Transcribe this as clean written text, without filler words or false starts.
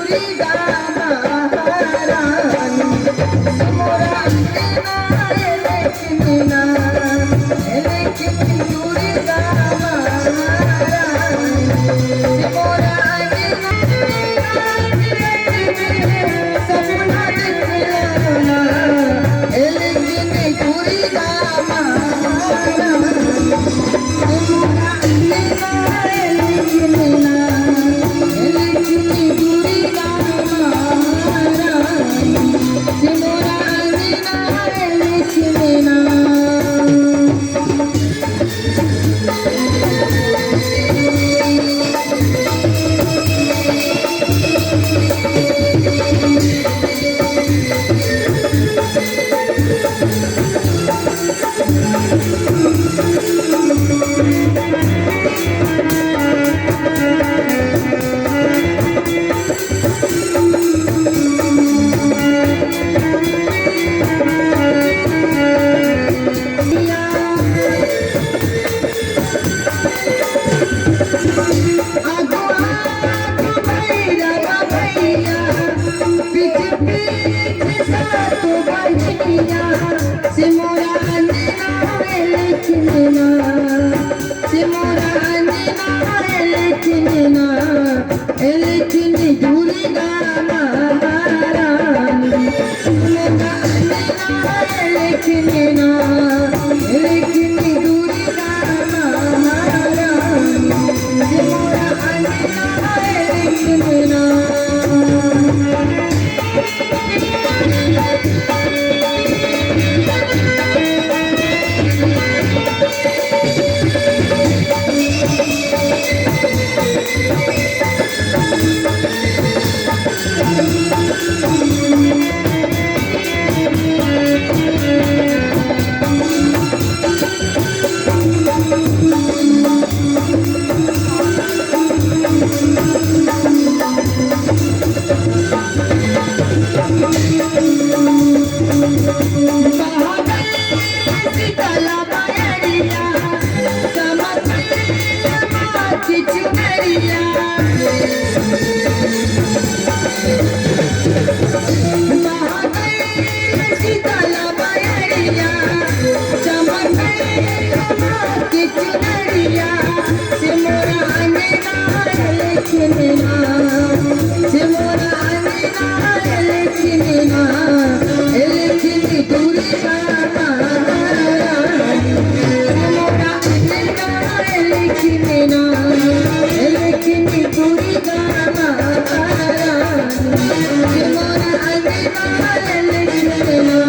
दुर्गा महारानी। मोरा अंगना एलखिन ना, एलखिन दुर्गा महारानी। मोरा अंगना सपना देखना, एलखिन दुर्गा महारानी। मोरा अंगना एलखिन ना, एलखिन दुर्गा महारानी। मोरा अंगना एलखिन ना। आगो आगो भैरव भैया, पीछे पीछे सातो बहिनिया। सिमोरा अंजना एलखिन ना, सिमोरा अंजना एलखिन ना, एलखिन दुर्गा महारानी। सिमोरा अंजना एलखिन ना, एलखिन दुर्गा महारानी। सिमोरा अंजना एलखिन ना। सीतला मायरिया, चमक चुनरिया। सीतला मायरिया, चमक चुनरिया। सिमोरा अंगना एलखिन ना, सिमोरा अंगना एलखिन ना, एलखिन दुर्गा महारानी। सिमोरा अंगना एलखिन ना, एलखिन दुर्गा महारानी। सिमोरा अंगना एलखिन ना।